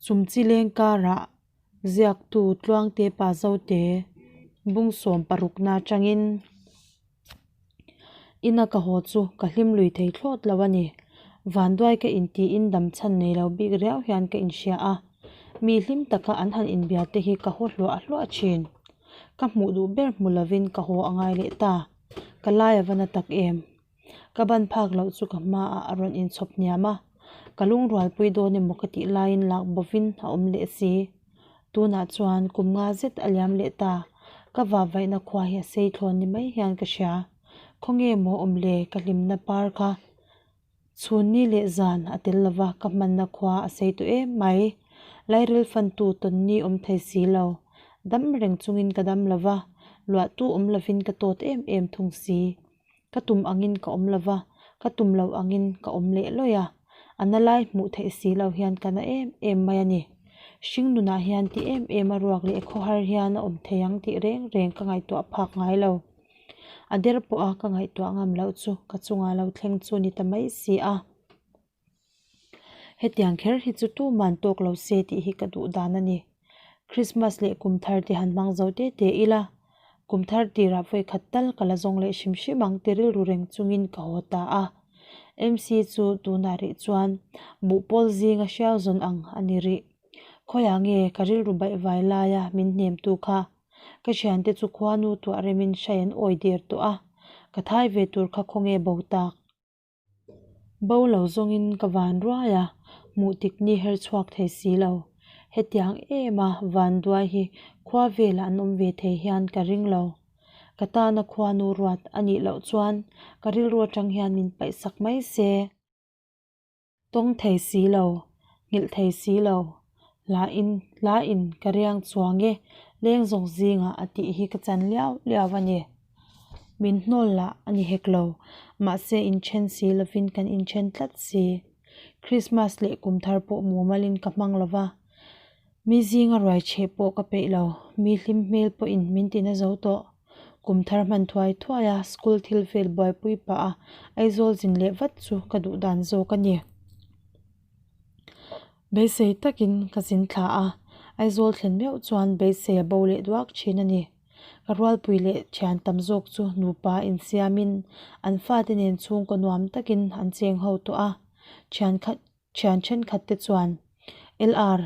Chumchi leng karah ziaktu Tluangte Pa Zote bung sawm parukna atangin ina ka haw chu ka hlim lui thei thlawt lo a ni. Vanduai ka intiin dam chhan nei lo bik riau hian ka inhria a, mi hlim taka an han inbia te hi ka haw hluah hluah thin. Ka hmuh duh ber hmu lovin ka haw a ngai leh ta. Ka lai a va na tak em? Ka ban phak loh chu ka hmaah a rawn inchhawp hniam a, ka lungrualpui dawn emaw ka tih laiin lak bovin a awm leh si. Tunah chuan kum nga zet a liam leh ta, ka vahvaihna khua hi a sei thlawn ni mai hian ka hria. Khawnge maw awm le ka hlimna par kha? Chhunni leh zan a tel lova ka hmanna khua a sei tawh em mai. Lairil fantu tawnni awm thei si lo. Dam reng chungin ka dam lova, luahtu awm lovin ka tawt em em thung si. Ka tum angin ka awm lova, ka tum lo angin ka awm leh lawih a. A na lai hmuh theih si lo hian ka na em em mai a ni. Hring nunah hian ti em em a ruak leh khawhar hian a awm thei ang tih reng reng ka ngaihtuah phak ngai lo. A der pawha ka ngaihtuah ngam loh chu ka chungah lo thleng chu ni ta mai si a. Hetiang kher hi chu tuman tawk lo se tih hi ka duh dan a ni. Christmas leh kum thar te han hmang zo te te ila, kum thar tirah vawi khat tal ka la zawng leh hrim hrim ang ti rilru reng chungin ka haw ta a. MC chu tunah rih chuan buhpawl zinga hriau zawn ang a ni rih. Khawiah nge ka rilru baihvai laia min hnemtu kha? Ka thiante chu khuanu tuah remin hrai an awi der tawh a, ka thai ve tur kha khawnge bo tak? Bo lo zawngin ka van ruai a, hmuh tik ni her chhuak thei si lo. Hetiang em a van duai hi khua velah an awm ve thei hian ka ring lo. Ka tana khuanu ruat a nih loh chuan ka rilru atang hian min paih sak mai se. Tawng thei si lo, nghilh thei si lo, hla in hla in ka riang chuang e, leng zawng zingah a tih hi ka chan liau liau a ni. Min hnawl lah a ni hek lo, mahse inthen si lovin kan inthen tlat si. Christmas leh kum thar pawh mumalin ka hmang lo va, mi zinga ruai cheh pawh ka peih lo, mi hlim hmel pawhin min ti na zo tawh. Kum thar hman thuai thuai a school thil vel buaipui pah a Aizawl zin leh vat chu ka duh dan zawk a ni. Beisei takin ka zin thla a, Aizawl thlen meuh chuan beisei a bo leh duak thin a ni. Ka rualpui leh thian tam zawk chu nupa insiamin an fate nen chhungkaw nuam takin an cheng ho tawh a, thian khat Thian thenkhat te chuan, LR,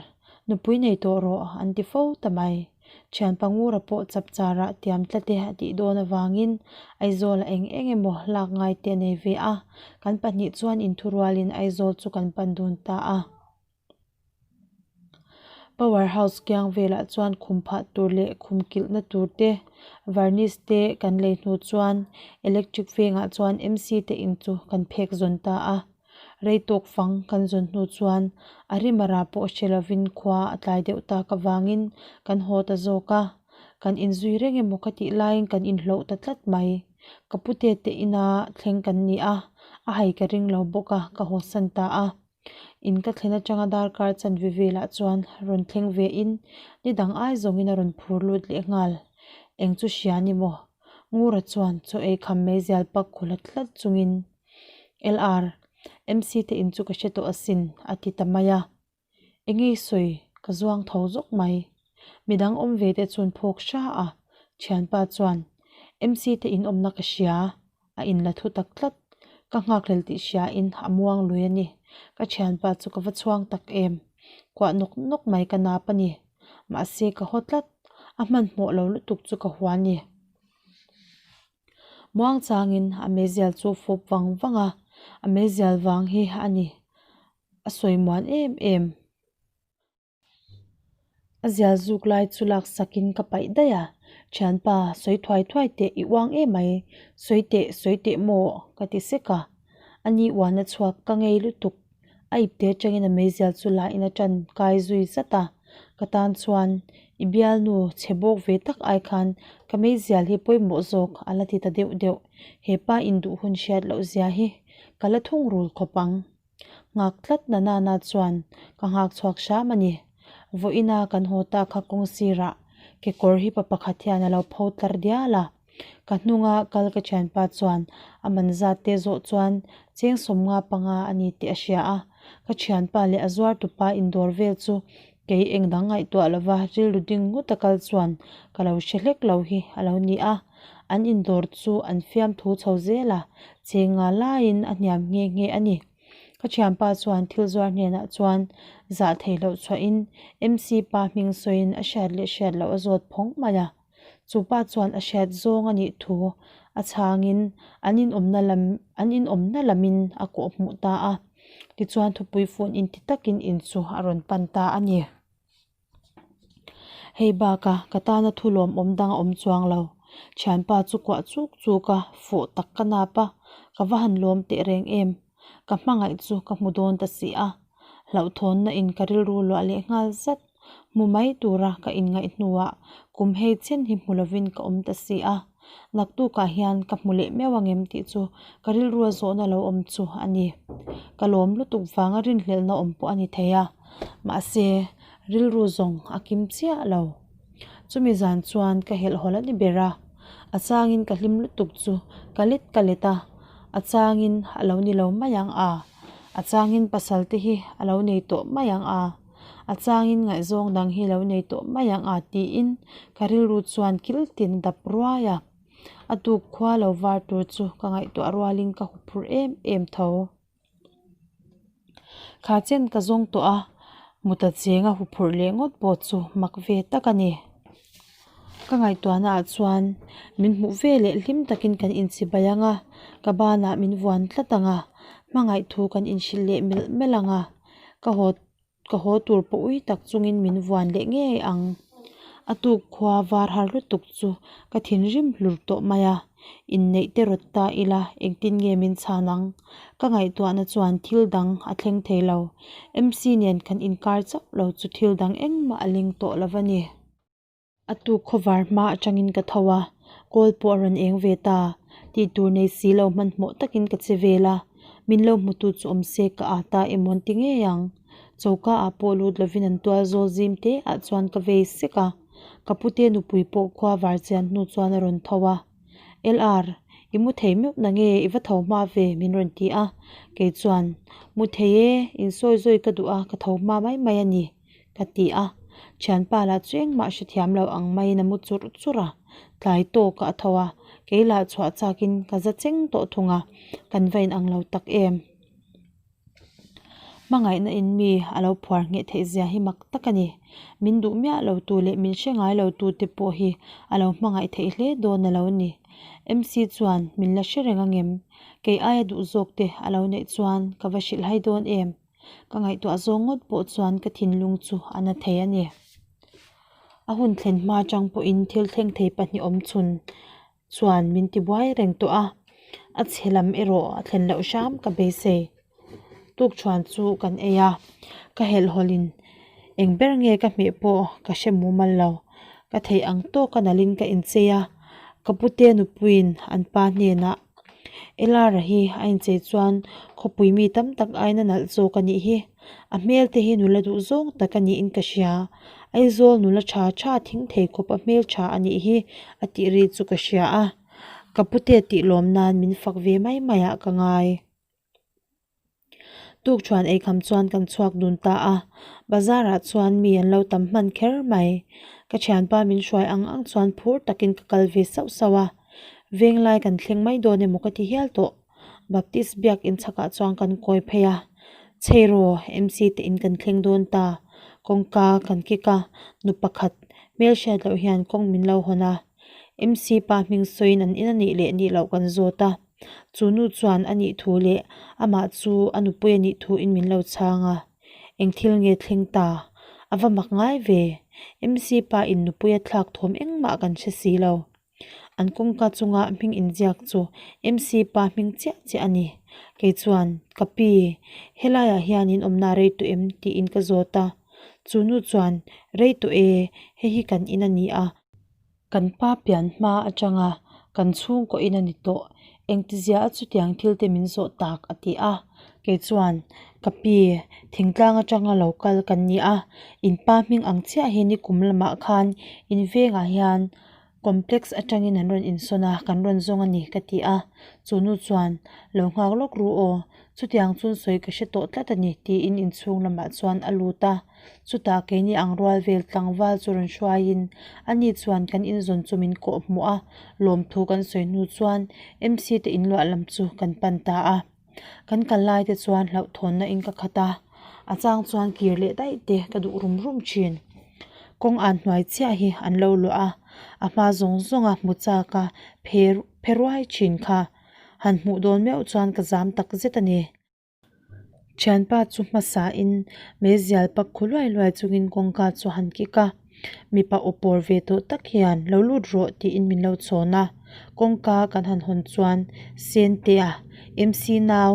nupui nei tawh rawh an ti fo ta mai. Thian pangura pawh chapchar ah tiam tlat e a tih dawn avangin Aizawl ah eng eng emaw lak ngai te a nei ve a, kan pahnih chuan inthurualin Aizawl chu kan pan dun ta a. Power house kiang velah chuan khum phah tur leh khum kilhna tur te, varnish te kan lei hnu chuan electric vengah chuan MC te in chu kan phek zawn ta a. Rei tawk fang kan zawn hnu chuan a rimara pawh hre lovin khua a tlai deuh tak avangin kan haw ta zawk a, kan inzui reng emaw ka tih laiin kan inhloh ta tlat mai. Ka pute te ina thleng kan ni a, a hai ka ring lo bawk a, ka hawsan ta a. In ka thlen atanga darkar chanve velah chuan rawn thleng ve in ni dang ai zawngin a rawn phur lut leh nghal. Eng chu hria ni maw? Ngura chuan chaw ei kham meizial pak khawlh tlat chungin LR, MC te in chu ka hre tawh asin a ti ta mai a. Enge i sawi ka zuang tho zawk mai. Midang awm ve te chuan phawk hra a, thianpa chuan MC te in awmna ka hria a in la thu tak tlat. Ka nghakhlel tih hria in a muang lui a ni. Ka thianpa chu ka va chhuang tak em. Kuah nawk nawk mai ka nap a ni. Mahse ka haw tlat. A hmanhmawh lo lutuk chu ka hua ni. Muang changin a meizial chu fawp vang vang a, a meizial vang hi a ni a sawi muan em em. A zial zuk lai chu lak sakin ka paih daih a, thianpa sawi thuai thuai teh i uang em mai, sawi teh sawi teh maw ka ti sek a, ani uan a chhuak ka ngei lutuk. A ipte atangin a meizial chu la in a tan kai zui zat a, ka tan chuan i bialnu chhe bawk ve tak ai khan ka meizial hi pawimawh zawk a la ti ta deuh deuh, hepa induh hun hriat loh zia hi ka la thung rul khawp ang. Nghak tlat na nana chuan ka nghak chhuak hram a ni. Vawiina kan haw ta kha kawng sirah kekawr hi pa pakhat hian a lo pho tlar dial a. Ka hnunga kal ka thianpa chuan a man zat te zawh chuan cheng 55 a ni tih a hria a. Ka thianpa leh a zuartupa indawr vel chu kei eng dang ngaihtuah lova rilru ding ngawt a kal chuan ka lo hre hlek lo hi a lo ni a. An indawr chu an fiamthu chho zel a, cheng nga laiin a hniam nghe nghe a ni. Ka thianpa chuan thil zuar hnenah chuan zah theih loh chhuahin MC pa hming sawiin a hriat leh hriat loh a zawt phawng mai a. Chu pa chuan a hriat zawng a nih thu a chhangin an inawmna lam an inawmna lamin a kawh hmuh ta a. Tichuan thupui fun inti takin in chu a rawn pan ta a ni. Hei baka ka tana thu lawmawm dang a awm chuang lo. Thianpa chu kuah chuk chuk a, fawh tak ka nap a, ka va han lawm teh reng em. Ka hmangaih chu ka hmu dawn ta si a, hlauhthawnna in ka rilru luah leh nghal zat. Hmu mai tura ka inngaih hnuah kum hei chen hi hmu lovin ka awm ta si a. Naktukah hian ka hmu leh meuh ang em tih chu ka rilrua zawhna lo awm chu a ni. Ka lawm lutuk vanga rinhlelhna awm pawh a ni thei a, mahse rilru zawng a kim chiah lo. Chumi zan chuan ka helhhawlh a ni ber a, a changin ka hlim lutuk chu ka let ka let a, a changin a lo ni lo mai ang a, a changin pasal te hi a lo nei tawh mai ang a. A changin ngaihzawng dang hi lo nei tawh mai ang a tiin ka rilru chuan kil tin dap ruai a. A tuk khua lo var tur chu ka ngaihtuah rualin ka huphurh em em tho. Kha chen ka zawng tawh a, muta chenga huphurh leh ngawt pawh chu mak ve tak a ni. Ka ngaihtuahna ah chuan min hmuh ve leh hlim takin kan inchibai ang a, ka banah min vuan tlat ang a, hmangaih thu kan inhrilh leh melh melh ang a. Ka haw ka haw tur pawh ui tak chungin min vuan leh ngei ang. A tuk khua var har lutuk chu ka thinrim hlur tawh mai a, inneih te rawt ta ila engtin nge min chhan ang? Ka ngaihtuahna chuan thil dang a thleng thei lo. MC nen kan inkar chauh lo chu thil dang engmah a leng tawh lo va ni. A tuk khawvar hma atangin ka tho a, kawl pawh a rawn eng ve ta. Tih tur nei si lo hmanhmawh takin ka che vel a, min lo hmutu chu awm se ka â ta emaw an ti ngei ang. Choka ah pawh lut lovin an tual zawl zim te ah chuan ka vei sek a, ka pute nupui pawh khua var chian hnu chuan a rawn tho a. LR, i mu thei meuh na nge i va tho hma ve min rawn ti a, kei chuan, Mu thei e, insawi zawi ka duh a, ka tho hma mai mai a ni. Ka ti a, thianpa lah chu engmah hrethiam lo ang maiin a mu churh churh a, tlai tawk a tho a, kei lah chhuah chakin ka za cheng tawh thung a, kan va inang lo tak em. Hmangaihna in mi a lo phuar ngheh theih zia hi mak tak a ni. Min duh miah lo tu leh min hre ngai lo tu te pawh hi a lo hmangaih theih hle dawn a lo ni. MC chuan min la hre reng angem? Kei aia duh zawk te a lo neih chuan ka va hrilhhai dawn em? Ka ngaihtuah zawng ngawt pawh chuan ka thinlung chu a na thei a ni. A hun thlen hma atang pawhin thil thleng thei pahnih awm chhun chuan min ti buai reng tawh a, a chhe lam erawh a thlen loh hram ka beisei. Tukṭhuan chu kan ei a, ka helhhawlhin eng ber nge ka hmeh pawh ka hre mumal lo. Ka theih ang tawka nalhin ka inchei a, ka pute nupuiin an pa hnenah Elara hi a inchei chuan khawpui mi tam tak aiin a nalh zawk a nih hi. A hmel te hi nula duh zawng tak a niin ka hria. Aizawl nula tha tha thing thei khawp a hmel tha a nih hi a tih ri chu ka hria a. Ka pute tih lawm nan min fak ve mai mai ah ka ngai. Tukṭhuan eikham chuan kan chhuak dun ta a, bazar ah chuan mi an lo tam hman kher mai. Ka thianpa min hruai ang ang chuan phur takin ka kal ve sauh sauh a, venglai kan thleng mai dawn emaw ka ti hial tawh. Baptist biak in chhakah chuan kan kawi phei a, Chheiraw MC te in kan thleng dawn ta, kawngka kan kik a, nu pakhat hmelhriat loh hian kawng min lo hawn a, MC pa hming sawiin an in a nih leh nih loh kan zawt a. Chu nu chuan a nih thu leh amah chu a nupui a nih thuin min lo chhang a, eng thil nge thleng ta? A va mak ngai ve. MC pa in nupui a thlak thawm engmah kan hre si lo. An kawngka chunga hming inziak chu MC pa hming chiah chiah a ni. Kei chuan, Ka pi, helaiah hian in awmna rei tawh em? tiin ka zawt a. Chu nu chuan, Rei tawh e, hei hi kan in a ni a. Kan pa pian hma atanga kan chhungkaw in a ni tawh. Engtizia a chutiang thil te min zawh tak a ti a. Kei chuan, Ka pi, thingtlang atanga lo kal kan ni a, in pa hming ang chiah hi nikum lamah khan in vengah hian. Complex atangin an rawn insawn a, kan rawn zawng a ni, ka ti a. Chu nu chuan, Lo nghak lawk ru aw, chutiang chun sawi ka hre tawh tlat a ni, tiin inchhung lamah chuan a lut a. Chutah keini ang rual vel tlangval chu rawn hruaiin ani chuan kan inzawn chu min kawh hmuh a, lawmthu kan sawi hnu chuan MC te inluah lam chu kan pan ta a. Kan kal lai te chuan hlauhthawnna in ka khat a, a chang chuan kir leh daih te ka duh rum rum thin. Kawng an hnuai chiah hi an lo luah a, a hma zawng zawnga hmu chak a phe phe ruai thin kha han hmuh dawn meuh chuan ka zam tak zet a ni. Thianpa chu hmasa in meizial pak khu luai luai chungin kawngka chu a han kik a. Mipa aw pawr ve tawh tak hian lo lut rawh tiin min lo chhawn a, kawngka kan han hawn chuan Sentea MC nau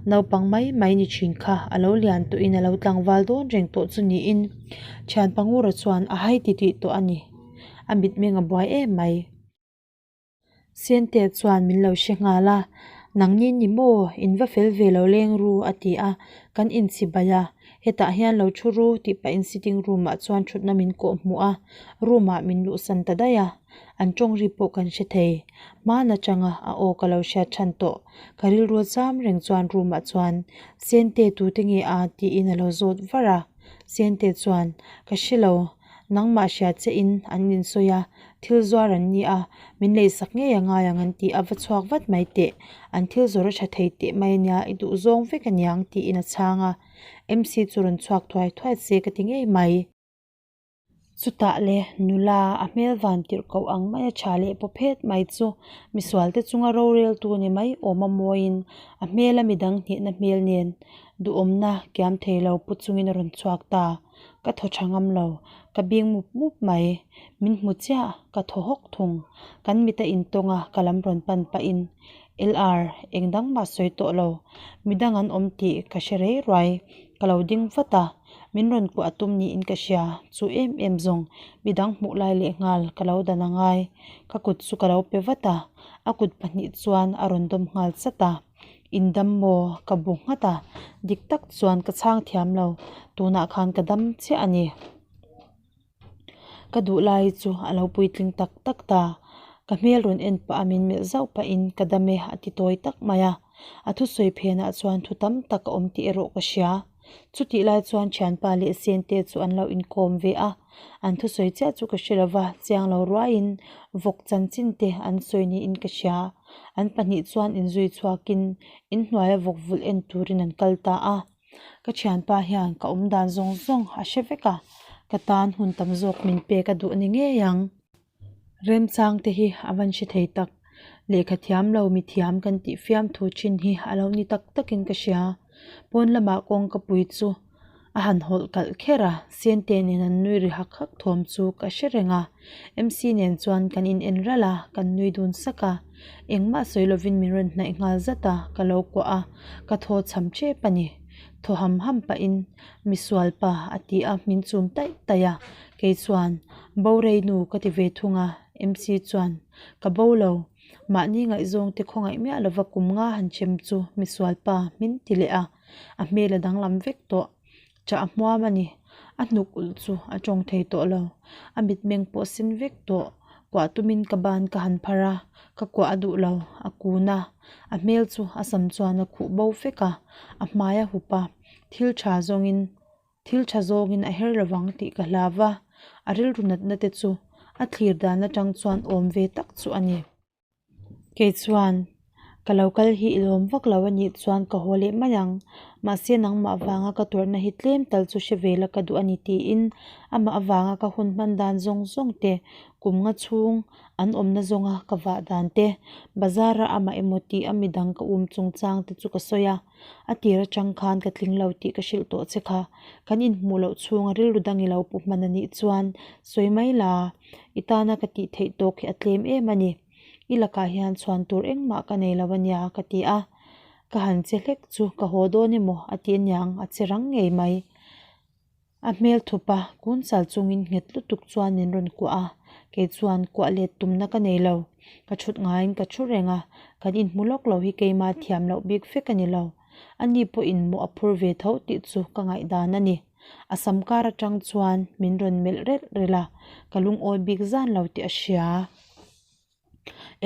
naupang mai mai ni thin kha a lo lian tawhin a lo tlangval dawn reng tawh chu niin thianpa Ngura chuan a hai titih tawh a ni, a mitmeng a buai em mai. Sente chuan min lo hre nghal a, Nangni ni maw, in va fel ve lo leng ru a ti a, kan inchibai a, hetah hian lo thu ru tih pahin sitting room ah chuan thutna min kawh hmuh a, room ah min luhsan ta daih a, an tawng ri pawh kan hre thei. Hmaan atanga a aw ka lo hriat than tawh, ka rilru zam reng chuan room ah chuan Sente tute nge a tiin a lo zawt var a, Sente chuan ka hre lo, Nangmah hria che in an insawi a, thil zuar an ni a, min leisak ngei a ngai ang an ti a, va chhuak vat mai teh, an thil zawr a tha thei teh mai ania, i duh zawng vek aniang tiin a chhang a, MC chu rawn chhuak thuai thuai se ka ti ngei mai. Chutah le nula a hmel van tirh koh ang mai a tha leh paw phet mai chu misual te chunga roreltu ni mai awm a mawiin a hmel a midang hnehna hmel nen duhawmna kiam thei lo pu chungin a rawn chhuak ta. Ka thaw tha ngam lo, ka bing mup mup mai. Min hmu chiah, ka thaw hawk thung. Kan mit a intawng a, ka lam rawn pan pahin, LR, eng dang mah sawi tawh lo. Midang an awm tih ka hre rei ruai. Ka lo ding vat a, min rawn kuah tum niin ka hria. Chu em em zawng, midang hmuh lai leh nghal ka lo dan a ngai. Ka kut chu ka lo pe vat a, a kut pahnih chuan a rawn dawm nghal chat a. In dam maw? Ka bu nghat a, dik tak chuan ka chhang thiam lo, tunah khan ka dam chiah a ni. Ka duh lai chu a lo puitling tak tak ta, ka hmel rawn en pah a min melh zauh pahin ka dam e a ti tawi tak mai a, a thusawi phenah chuan thu tam tak a awm tih erawh ka hria. Chutih lai chuan thianpa leh Sente chu an lo inkawm ve a, an thusawi chiah chu ka hre lova, chiang lo ruaiin vawk chanchin te an sawi niin ka hria. An pahnih chuan inzui chhuakin inhnuaia vawk vulh en turin an kal ta a. Ka thianpa hian ka awm dan zawng zawng a hre vek a, ka tan hun tam zawk min pek a duh ni ngei ang. Remchang te hi a van hre thei tak. Lehkha thiam lo mi thiam kan tih fiam thu thin hi a lo ni tak takin ka hria. Pawn lamah kawngka pui chu a han hawlh kalh kher a, Sente nen an nui ri hak hak thawm chu ka hre reng a. MC nen chuan kan in en ralh a, kan nui dun sak a. Engmah sawi lovin min rawn hnaih nghal zat a, ka lo kuah a, ka thaw cham tep a ni. Thaw ham ham pahin Misual pa a ti a, min chum taih taih a. Kei chuan, Bo rei nu ka ti ve thung a, MC chuan, Ka bo lo, mahni ngaihzawng te khawngaih miah lova kum nga han chem chu misual pa min ti leh a, a hmel a danglam vek tawh. Chah a hmuam a ni, a hnuk ulh chu a tawng thei tawh lo, a mitmeng pawh sen vek tawh, kuah tumin ka ban ka han phar a, ka kuah a duh lo, a kun a, a hmel chu a sam chuan a khuh bo vek a, a hmai a hup a, thil tha zawngin Thil tha zawngin a her lovang tih ka hlau va, a rilru natna te chu a thlir dan atang chuan awm ve tak chu a ni. Kei chuan, Ka lo kal hi i lawm vak lo a nih chuan ka haw leh mai ang, mahse nangmah vanga ka tawrhna hi tlem tal chu hre ve la ka duh a ni tiin amah avanga ka hun hman dan zawng zawng te, kum nga chhung an awmna zawnga ka vah dan te, bazar-a amah emaw tih a midang ka um chungchang te chu ka sawi a. A tir atang khan ka tling lo tih ka hrilh tawh che kha. Kan inhmuh loh chhunga rilru dang i lo pu hman a nih chuan sawi mai la, i tana ka tih theih tawk hi a tlem em a ni. I lakah hian chhuan tur engmah ka nei lo a nia ka ti a. Ka han che hlek chu ka haw dawn emaw a ti aniang a che rang ngei mai. A hmel thup a, kun chal chungin nghet lutuk chuan min rawn kuah a, kei chuan kuah let tumna ka nei lo. Ka thut ngaiin ka thu reng a, kan inhmu lawk lo hi keima thiam loh bik vek a ni lo. Ani pawhin mawh a phur ve tho tih chu ka ngaihdan a ni. A sam kar atang chuan min rawn melh relh relh a, ka lungawi bik zan lo tih a hria.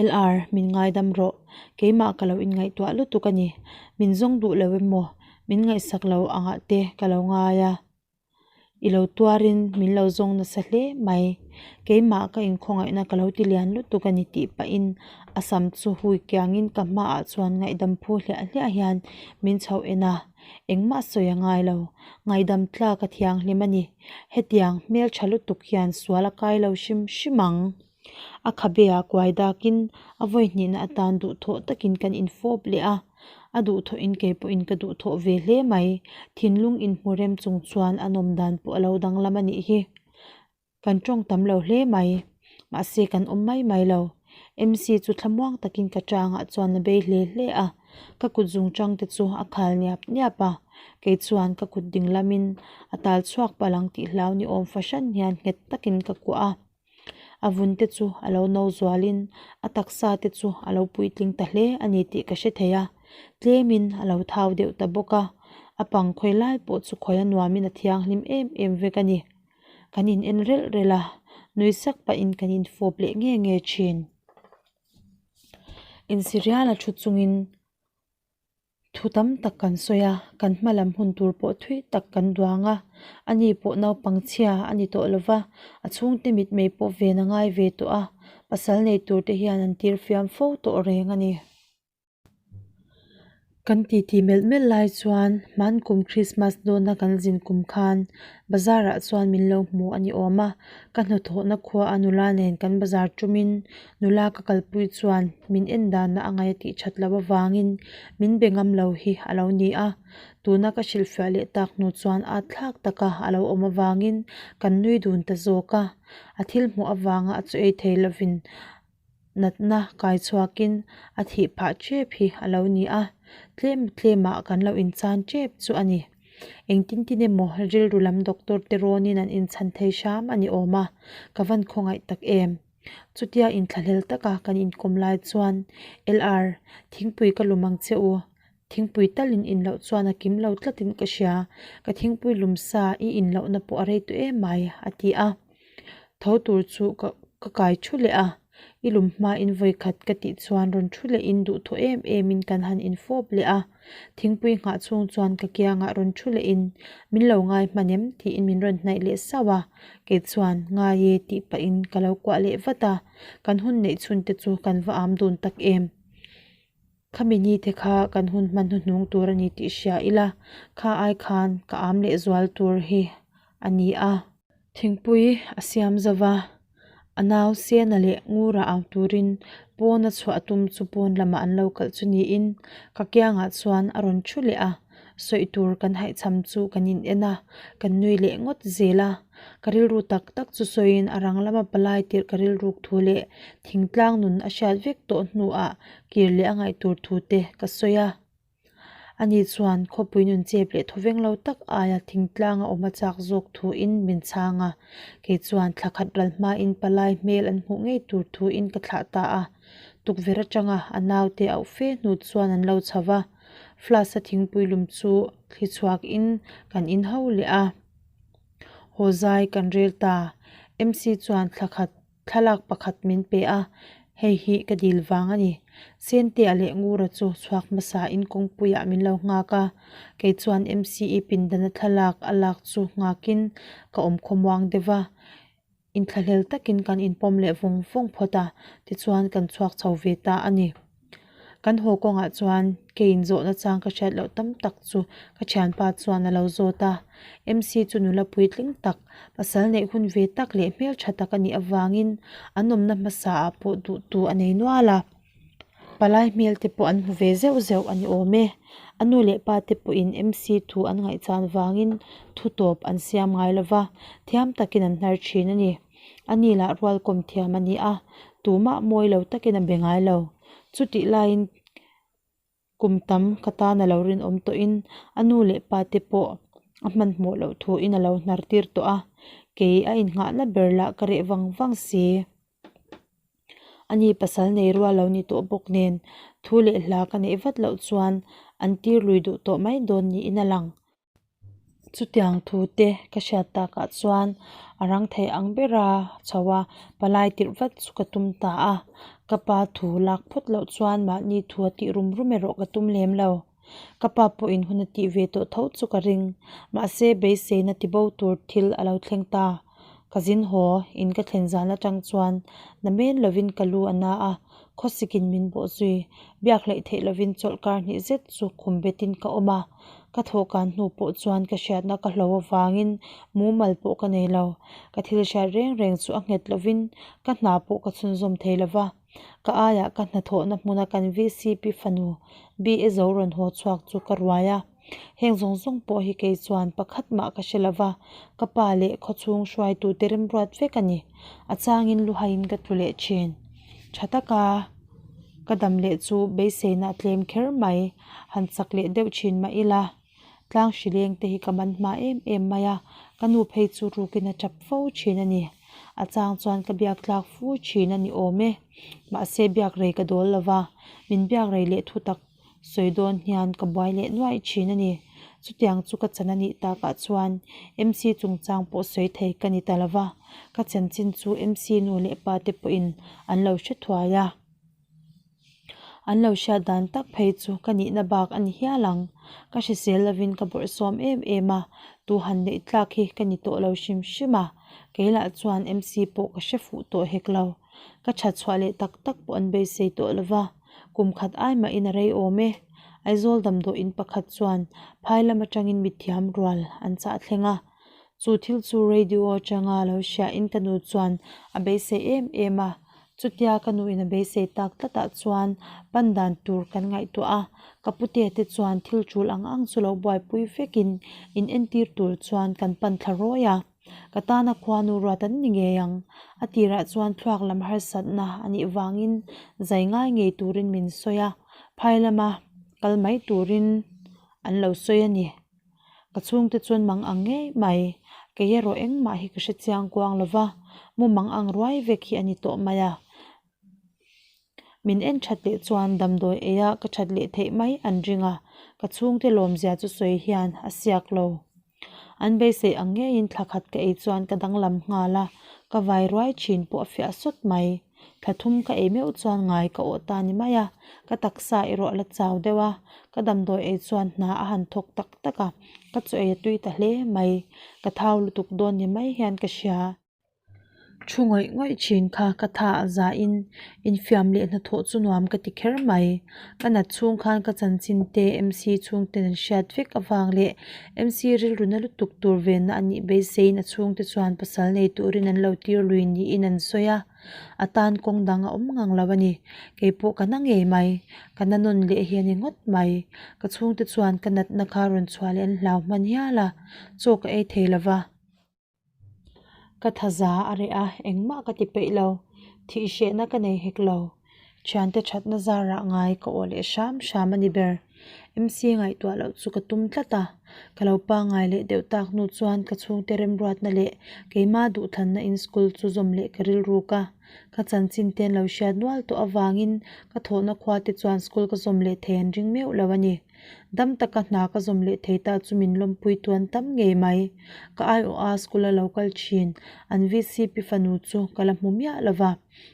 LR, min ngaidam rawh. Keimah ka lo inngaihtuah lutuk a ni. Min zawng duh lo emaw, min ngaihsak lo angah te ka lo ngai a. I lo tuarin min lo zawng nasa hle mai. Keimah ka inkhawngaihna ka lo ti lian lutuk a ni tih pahin a sam chu hui kiangin ka hmaah chuan ngaihdam phu hliah hliah hian min chhoh en a. Engmah sawi a ngai lo. Ngaihdam tlak a thianghlim a ni. Hetiang hmeltha lutuk hian sual a kai lo hrim hrim ang. A khabe ah kuai dakin a vawi hnihna atan duhthawh takin kan infawp leh a, a duhthawhin kei pawhin ka duhthawh ve hle mai. Thinlung inhmu rem chung chuan a nawm dan pawh a lo danglam a nih hi. Kan tawng tam lo hle mai. Mahse kan awm mai mai lo. MC chu thlamuang takin ka tangah chuan a bei hle hle a, ka kut zung tang te chu a khal niap niap a, kei chuan ka kut ding lamin a tal chhuak palh ang tih hlau ni awm fahran hian nghet takin ka kuah a. A vun te chu a lo no zualin a taksa te chu a lo puitling ta hle a ni tih ka hre thei a, tlemin a lo thau deuh ta bawk a, a pang khawi lai pawh chu khawi a nuamin a thianghlim em em vek a ni. Kan in en relh relh a, nui sak pahin kan infawp leh nge nge thin. Insiriala thu chungin Thu tam tak kan sawi a, kan hma lam hun tur pawh thui tak kan duang a, ani pawh naupang chhia a ni tawh lo va, a chhungte mitmei pawh ven a ngai ve tawh a, pasal nei tur te hian an tir fiam fo tawh reng a ni. Kan titi melh melh lai chuan hmankum Christmas dawna kan zin kum khan bazar ah chuan min lo hmu a ni awm a, ka hnathawhna khua a nula nen kan bazar tumin Nula ka kalpui chuan min en danna a ngaih a tih that loh avangin min be ngam lo hi a lo ni a, tuna ka hrilhfiah leh tak hnu chuan at thlak taka a lo awm avangin kan nui dun ta zawk a, a thil hmuh avanga a chu ei thei lovin natna kai chhuakin a thih phah tep hi a lo ni a, tlem tlemah kan lo inchan tep chu a ni. Engtin tin emaw rilru lam doctor te rawnin an inchan thei hram a ni awm a, ka van khawngaih tak em. Chutia inthlahlel taka kan inkawm lai chuan LR, thingpui ka lum ang che u. Thingpui talin in loh chuan a kim lo tlatin ka hria. Ka thingpui lum sa i in lohna pawh a rei tawh em mai, a ti a. Tho tur chu ka ka kai thu leh a. I lum hmain vawi khat ka tih chuan rawn thu lehin duhthawh em emin kan han infawp leh a. Thingpui nghah chhung chuan ka kiangah rawn thu lehin, Min lo ngai hman em? tiin min rawn hnaih leh sauh a. Kei chuan, Ngai e tih pahin ka lo kuah leh vat a, kan hun neih chhun te chu kan va am dun tak em. Khami ni te kha kan hun hman hnuhnung tur a ni tih hria ila, kha ai khan ka am leh zual tur hi a ni a. Thingpui a siam zo va, a nau Sena leh Ngura au turin pawn a chhuah tum chu pawn lamah an lo kalh chu niin ka kiangah chuan a rawn thu leh a, sawi tur kan haihchham chu kan in en a, kan nui leh ngawt zel a. Ka rilru tak tak chu sawiin a rang lama palai tirh ka rilruk thu leh thingtlang nun a hriat vek tawh hnuah kir leh a ngaih tur thu te ka sawi a. Ani chuan khawpui nun chep leh thawveng lo tak aia thingtlang a awm a chak zawk thuin min chhang a, kei chuan thla khat ral hmain palai hmel an hmuh ngei tur thuin ka thlah ta a. Tukverh atanga a naute auh fe hnu chuan an lo chho va, flask a thingpui lum chu thli chhuakin kan in ho leh a. Haw zai kan rel ta, MC chuan thla khat Thlalak pakhat min pe a, hei hi ka dil vang a ni. Sentea leh Ngura chu chhuak hmasa in kawngpuiah min lo nghak a, kei chuan MCE pindana thlalak a lak chu nghakin ka awm khawmuang deuh va. Inthlahlel takin kan inpawm leh vawng vawng phawt a, tichuan kan chhuak chho ve ta a ni. Kan haw kawngah chuan keiin zawhna chang ka hriat loh tam tak chu ka thianpa chuan a lo zawt a. MC chu nula puitling tak, pasal neih hun ve tak leh hmeltha tak a nih avangin an awmna hmasa ah pawh duhtu a nei nual a. Palai hmel te pawh an hmu ve zeuh zeuh a ni awm e. A nu leh pa te pawhin MC thu an ngaihchan vangin thu tawp an siam ngai lova, thiam takin an hnar thin a ni. A ni lah rualkawm thiam a ni a, tumah mawi lo takin a be ngai lo. Chutih laiin kum tam ka tan a lo rinawm tawhin a nu leh pa te pawh a hmanhmawh loh thuin a lo hnar tir tawh a, kei a innghahna ber lah ka reh vang vang si. A ni pasal nei rual lo ni tawh bawk nen thu leh hla ka neih vat loh chuan an tir lui duh tawh mai dawn niin a lang. Chutiang thu te ka hriat takah chuan a rang thei ang bera chho a, palai tirh vat chu ka tum ta a. Ka pa thu lak phawt loh chuan mahni thu a tih rum rum erawh ka tum lem lo. Ka pa pawhin hun a tih ve tawh tho chu ka ring. Mahse, beiseina tibo tur thil a lo thleng ta. Ka zin haw, in ka thlen zan atang chuan namen lovin ka lu a na a, khawsikin min bawh zui. Biak hleih theih lovin chawlh kar hnih zet chu khum betin ka awm a. Ka thawhkan hnu pawh chuan ka hriatna ka hlo avangin mumal pawh ka nei lo. Ka thil hriat reng reng chu a nghet lovin ka hna pawh ka chhunzawm thei lova. Ka aiah ka hnathawhna hmuna kan VCP fanu BA zo rawn haw chhuak chu ka ruai a. Heng zawng zawng pawh hi kei chuan pakhat mah ka hre lova, ka pa leh khawchhung hruaitute remruat vek a ni. A changin luhaiin ka tlu leh thin. Tha taka ka dam leh chu beiseina a tlem kher mai. Han chak leh deuh thin mah ila, tlang hri leng te hi ka man hma em em mai a, ka nu phei chu rukin a tap fo thin a ni. A chang chuan ka biak tlak fu thin a ni awm e. Mahse biak rei ka dawl lova, min biak rei leh thu tak sawi dawn hian ka buai leh nuaih thin a ni. Chutiang chu ka chan a nih takah chuan MC chungchang pawh sawi thei ka ni ta lova, ka chanchin chu MC nu leh pa te pawhin an lo hre thuai a. An lo hriat dan tak phei chu ka nihna bak a ni hial ang. Ka hrisel lovin ka bawrhsawm em em a, tu han neih tlak hi ka ni tawh lo hrim hrim a, kei lah chuan MC pawh ka hre fuh tawh hek lo. Ka that chhuah leh tak tak pawh an beisei tawh lova, kum khat ai mahin a rei awm e. Aizawl damdawi in pakhat chuan phai lam atangin mithiam rual an chah thleng a. Chu thil chu radio atanga lo hriain ka nu chuan a beisei em em a, Chutia ka nuin a beisei tak tlatah chuan pan dan tur kan ngaihtuah a, ka pute te chuan thil tul ang ang chu lo buaipui vekin in entir tur chuan kan pan thla rawi a. Ka tana khuanu ruat an ni ngei ang. A tirah chuan thluak lam harsatna a nih vangin zai ngai ngei turin min sawi a, phai lama kal mai turin an lo sawi a ni. Ka chhungte chuan mang ang ngei mai, kei erawh engmah hi ka hre chiang kuang lo va, mu mang ang ruai vek hi a ni tawh mai a. Min en that leh chuan damdawi eia ka that leh theih mai an ring a, ka chhungte lawmzia chu sawi hian a siak lo. An beisei ang ngeiin thla khat ka ei chuan ka danglam nghal a, ka vai ruai thin pawh a fiah sawt mai. Thla thum ka ei meuh chuan ngai ka awh ta ni mai a, ka taksa erawh a la chau deuh a, ka damdawi ei chuan hna a han thawk tak tak a, ka chaw ei a tui ta hle mai, ka thau lutuk dawn ni mai hian ka hria. Thu ngawih ngawih thin kha ka tha a zahin infiam leh hnathawh chu nuam ka ti kher mai. Ka nat chhung khan ka chanchin te MC chhungten an hriat vek avang leh MC rilru na lutuk tur venna a nih beiseiin a chhungte chuan pasal nei turin an lo tir lui niin an sawi a, a tan kawng dang a awm ngang lo a ni. Kei pawh ka na ngei mai, ka na nawn leh hi a ni ngawt mai. Ka chhungte chuan ka natna kha rawn chhuah leh an hlau hman hial a, chaw ka ei thei lo va. Ka thaza a reh a, engmah ka ti peih lo. Thih hrehna ka nei hek lo. Thiante thatna zarah ngai ka awh leh hram hram a ni ber. MC ngaihtuah loh chu ka tum tlat a, ka lo pangngai leh deuh tak hnu chuan ka chhungte remruatna leh keimah duhthlanna in school chu zawm leh ka rilruk a. Ka chanchin te an lo hriat nual tawh avangin ka thawhna khua te chuan school ka zawm leh thei an ring meuh lo a ni. Dam taka hna ka zawm leh thei ta chu min lawmpui tuan tam ngei mai. Ka aiawha school a lo kal thin an VCP fanu chu ka la hmu miah lo va.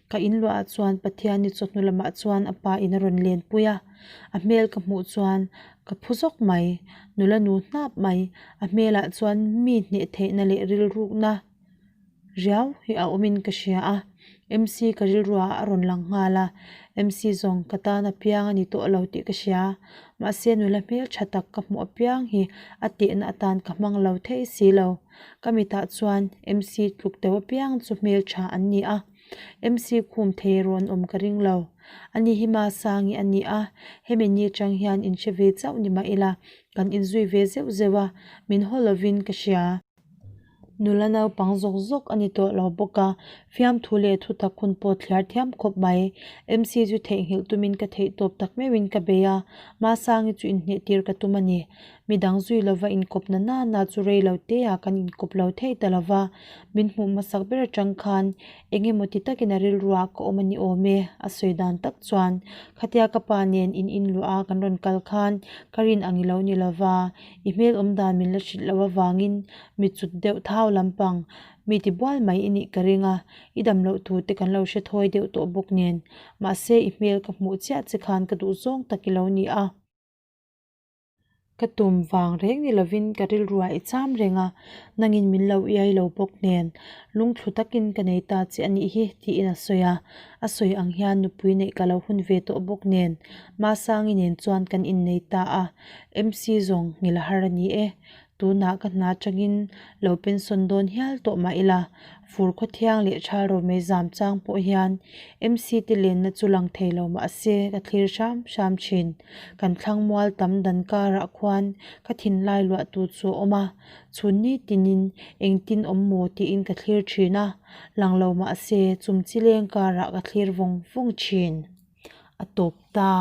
Ka inluahah chuan Pathiani chawhnu lamah chuan a pa in a rawn lenpui a, a hmel ka hmuh chuan ka phu zawk mai. Nula nu hnap mai, a hmelah chuan mi hneh theihna leh rilrukna riau hi a awmin ka hria a, MC ka rilruah a rawn lang nghal a, MC zawng ka tan apiang a ni tawh lo tih ka hria, mahse nula hmel tha tak ka hmuh apiang hi a tehna atan ka hmang lo thei si lo, ka mitah chuan MC tluk deuh apiang chu hmel tha an ni a, MC khum thei rawn awm ka ring lo, ani hi Masangi a ni a, hemi ni atang hian inhre ve chauh ni mah ila kan inzui ve zeuh zeuh a, min haw lovin ka hria. Nula naupang zawk zawk a ni tawh lo bawk a, fiamthu leh thutak hun pawh thliar thiam khawp mai. MC chu theihnghilh tumin ka theih tawp tak meuhin ka bei a, Masangi chu inhneh tir ka tum a ni. Midang zui lova inkawp na nana chu rei lo te ah kan inkawp lo thei ta lova, min hmuh hmasak ber atang khan eng emaw ti takin a rilruah ka awm a ni awm e, a sawi dan tak chuan. Khatia ka pa nen in inluah a kan rawn kal khan ka rin ang i lo ni lova, I hmel awm dan min la hrilh loh avangin mi cut deuh thau lampang mi tibual mai i nih ka ring a, i dam loh thu te kan lo hre thawi deuh tawh bawk nen, mahse i hmel ka hmuh chiah che khan ka duh zawng tak i lo ni a. Ka tum vang reng ni lovin ka rilruah i cham reng a, nangin min lo iai lo bawk nen lungthlu takin ka nei ta che a nih hi tiin a sawi a, a sawi ang hian nupui neih ka lo hun ve tawh bawk nen Masangi nen chuan kan innei ta a, MC zawng nghilh a har a ni e. Tunah ka hna atangin lo pension dawn hial tawh mah ila, fur khawthiang leh thal romei zam chang pawh hian MC te lenna chu lang thei lo mah se ka thlir hram hram thin. Kan thlang mual tam dan karah khuan ka thinlai luah tu chu a awm a, chhun ni tinin engtin awm maw tiin ka thlir thin a, lang lo mah se chum chi leng karah ka thlir vawng vawng thin. A tawp ta.